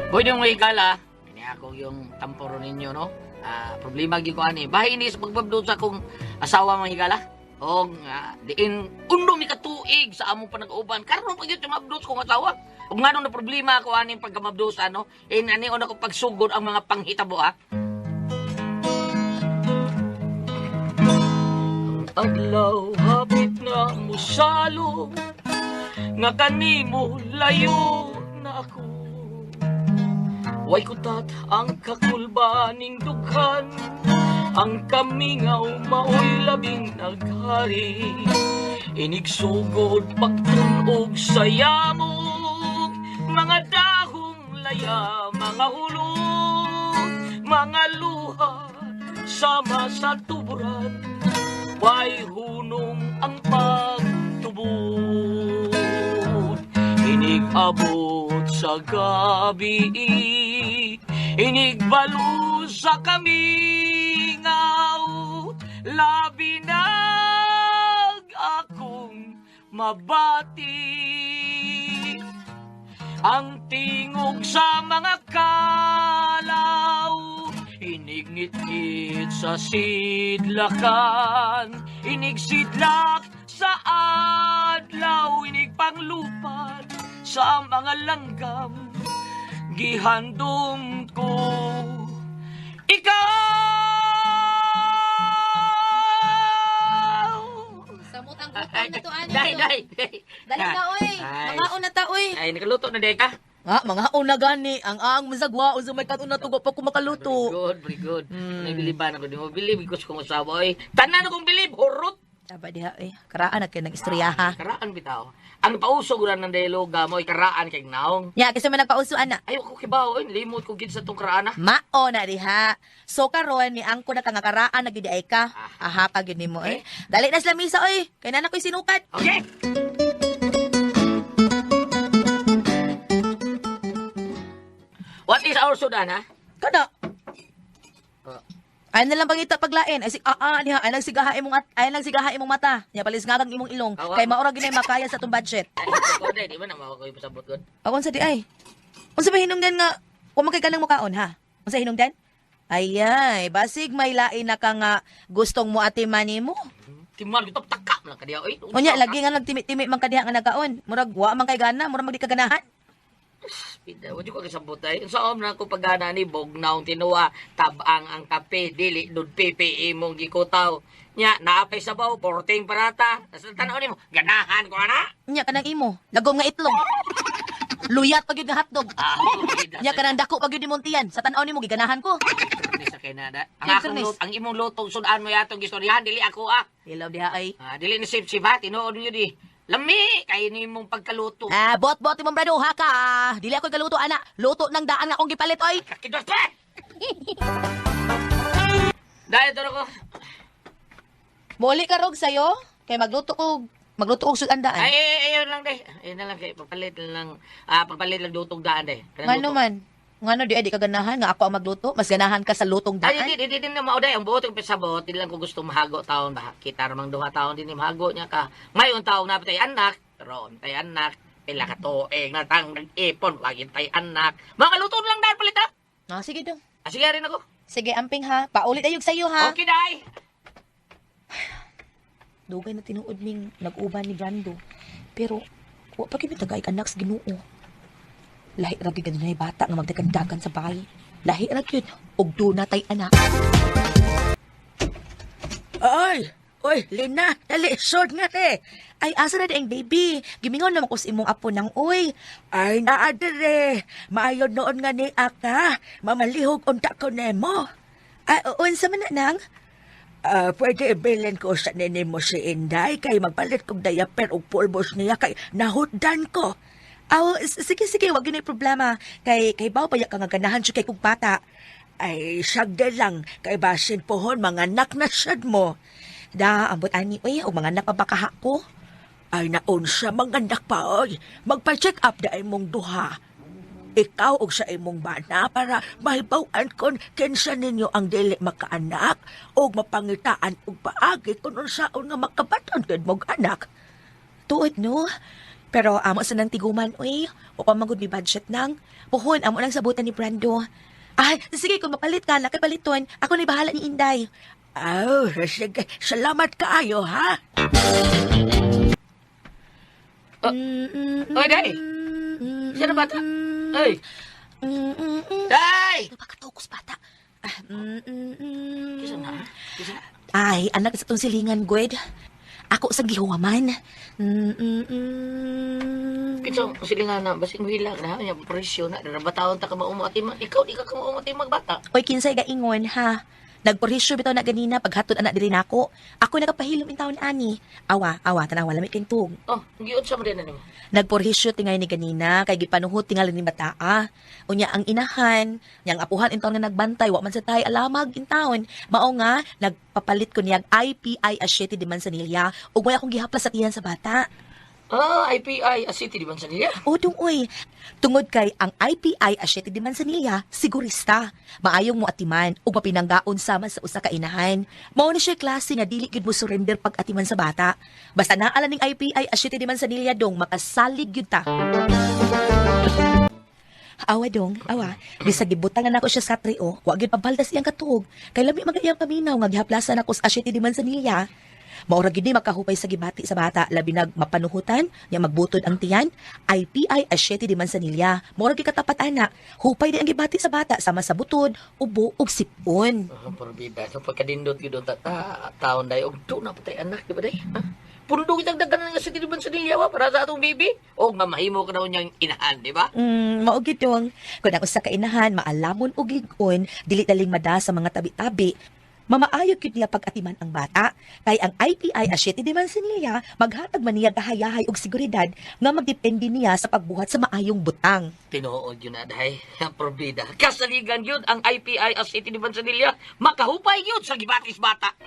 Boy, yung may gala, ini ako yung tamporo ninyo, no? Ah, problema gyud ko ani. Bahin ni sa pagbabdot sa akong asawa mga higala. Og diin uno mi ka tuig sa among panag-uban. Karon pa gyud mabdot kong asawa. Ug ngano na problema ako ani pagkamabdos ano? In ani una ko pagsugod ang mga panghitabo ha. Ang adlaw hapit na musalo nga kanimo layo na ako. Way kutat ang kakulbaning dughan, ang kamingaw maoy labing naghari. Inigsugod pagtunog sa yamog, mga dahong laya, mga hulog, mga luha, sama sa tuburan, way hunong ang pagtubod. Inig-abot sa gabi, inigbalo sa kamingaw, labi nag akong mabati. Ang tingog sa mga kalaw, inigngit-ngit sa sidlakan, inigsidlak sa adlaw, inigpanglupad sa mga langgam, gihandom ko ikaw. Samot ang gutom na to, ani. Dai, dai. Dali na, oy. Ay. Mga una ta, oy. Ay, nakaluto na day ka. Ah, mga una gani, ang aang masagwa unsa may katon na tugo pa ko makaluto. Very good, very good. May biliban ako di mo bilib because kung usawa oy. Tanan akong bilib, hurot. Aba diha eh, karaan na kay nang istorya ha. Karaan bitaw. Ang pauso ra ng dialoga mo ay karaan kay naong. Nya kasi man nagpauso ana. Ay ko kibaw oy, limot ko gid sa tong karaan ah. Mao na diha. So karon ni angko na ka nga karaan na gid ay ka. Aha pa gyud nimo eh. Dali na sa lamisa oy. Kay nana ko'y sinukat. Okay. What is our sudan ha? Kada. Ay na lang pangita paglain. Ay si diha ay nagsigaha imong ay nagsigaha imong mata. Nya palis nga kang imong ilong Awa. kay maura ginay makaya sa atong budget. Ay, ko day, di ba na mao ko ipasabot god. Ako unsa di ay? Unsa ba hinungdan nga wa man kay kanang mukaon ha? Unsa hinungdan? Ayay, basig may lain na ka nga gustong mo ate mani mo. Timal gitop taka man lang kadiya oy. Unya lagi nga nagtimi-timi man ka diha nga nagaon. Murag wa man kay gana, murag magdi ka ganahan. Pida, wala ko kasabot ay. Sa om na ko pagana ni bugnaw tinuwa, tabang ang kape, dili dud pipi imong gikutaw. Nya, naapay sabaw, porting parata. Sa tanaw nimo, ganahan ko ana. Unya kanang imo, lagom nga itlog. Luyat pa gyud nga hotdog. Ah, Nya kanang dako pa gyud ni Montian. Sa tan-aw nimo giganahan ko. Ni sa kay nada. Ang Sir akong Ernest. ang imong lutong sudan mo yatong gistoryahan dili ako ah. Ilaw diha ay. Ah, dili ni sip sip ha, tinuod niyo di. Lami kay nimong pagkaluto. Ah, bot-bot imong brado ha ka. Dili ako galuto ana. Luto ng daan nga akong gipalit oy. Kakidos pa. Dahil turo ko. Muli ka rog sayo kay magluto og sudan daan. Ay, ay, ayun lang day. Ayun na lang kay pagpalit lang pagpalit lang lutong daan day. Kanang Ngano luto. man? Ngano di ay di ka ganahan nga ako ang magluto? Mas ganahan ka sa lutong Ay, daan? di, di, di, di, mao day. Ang buot yung pasabot, di lang ko gusto mahago taon ba. Kita ramang duha taon din ni mahago niya ka. Ngayon taon na tay anak, ron tay anak, pila ka tuig na tang nag-ipon, wagin tay anak. Mga luto lang dahil palit ha. Ah, sige dong. Ah, sige rin ako. Sige, amping ha. Paulit ayog sayo ha. Okay, day. Dugay na tinuod ning nag-uban ni Brando. Pero wa pa gyud tagay anak sa Ginoo. Lahi ra gyud kanunay bata nga magdagandagan sa bahay. Lahi ra gyud og duna tay anak. Ay! Oy, Lina, dali, sod nga te. Ay asa na di ang baby? Gimingon naman ko sa imong apo nang oy. Ay, naa dire. Maayo noon nga ni Aka. Mamalihog unta ko nemo. Ay unsa man na nang? Ah, pwede ibilin ko sa nini mo si Inday kay magpalit kog diaper ug pulbos niya kay nahutdan ko. Aw, sige sige, wag gyud problema. Kay kay baw pa ka nga ganahan siya kay kog bata. Ay, sagde lang kay basin pohon mga anak na sad mo. Da, ambot ani oy, og mga anak pa ba kaha ko? Ay, naon siya mga anak pa oy. Magpa-check up da imong duha. Ikaw og sa imong bana para mahibaw-an kon kinsa ninyo ang dili makaanak og mapangitaan og paagi kung unsaon nga makabaton gid mog anak. Tuod, no? Pero amo sa nang tiguman, uy. O pa magud mi budget nang. Puhon, amo nang sabutan ni Brando. Ay, sige, kung mapalit ka, nakipaliton. Ako na'y bahala ni Inday. Oh, sige. Salamat kaayo, ha? Oy, day! Siya na bata? Oy! Day! Napakataukos bata. Ah, mm, mm, mm. Kisa na? Kisa na? Ay, anak sa tong silingan, Gwed. Ako sa gihuwaman. Mm, mm, mm. Kinsa silingan na basing hilak na nya presyo na dara bataon ta ka maumo atiman. Ikaw di ka kamaumo atimang bata. Oy, kinsay gaingon, ha? Nagporhisyo bitaw na ganina paghatod anak diri nako. Ako nagapahilom in taon ani. Awa, awa, tanawa lami kintug. Oh, giun sa mo din na nimo. Nagporhisyo tingay ni ganina kay gipanuhot tingali ni bataa. Unya ang inahan, nya ang apuhan in taon nga nagbantay, wa man sa tay alamag in taon. Mao nga nagpapalit ko niyag IPI Asyete de Manzanilla ug way akong gihaplas sa tiyan sa bata. Ah, IPI a city di Manzanilla. O dong uy, tungod kay ang IPI Asyete de Manzanilla, sigurista. Maayong mo atiman ug mapinanggaon sama sa usa ka inahan. Mao ni siya klase nga dili gyud mo surrender pag atiman sa bata. Basta naala ning IPI Asyete de Manzanilla dong makasalig gyud ta. Awa dong, awa. Bisag gibutang na nako siya sa trio, wa gyud pabaldas iyang katuog. Kay lami man iyang paminaw nga gihaplasan ako sa Asyete de Manzanilla. Maura gid ni makahupay sa gibati sa bata labi nag mapanuhutan nya magbutod ang tiyan IPI Asyete de Manzanilla. Maura gid katapat ana. Hupay di ang gibati sa bata sama sa butod, ubo ug sipon. Ah, porbida. So pagkadindot gyud ta ta taon day og do na patay anak di ba day? Ha? Pundo kitang daghan nga city di Manzanilla wa para sa atong baby. Og mamahimo ka daw niyang inahan, di ba? Mao gid dong. Kun ang usa ka inahan maalamon og lig-on, dili daling mada sa mga tabi-tabi. Mamaayo gyud niya pag-atiman ang bata kay ang IPI Asyete de Manzanilla maghatag man niya gahayahay og seguridad nga magdepende niya sa pagbuhat sa maayong butang. Tinuod yun na day. Porbida. Kasaligan yun ang IPI a city di Manzanilla. Makahupay yun sa gibatis bata.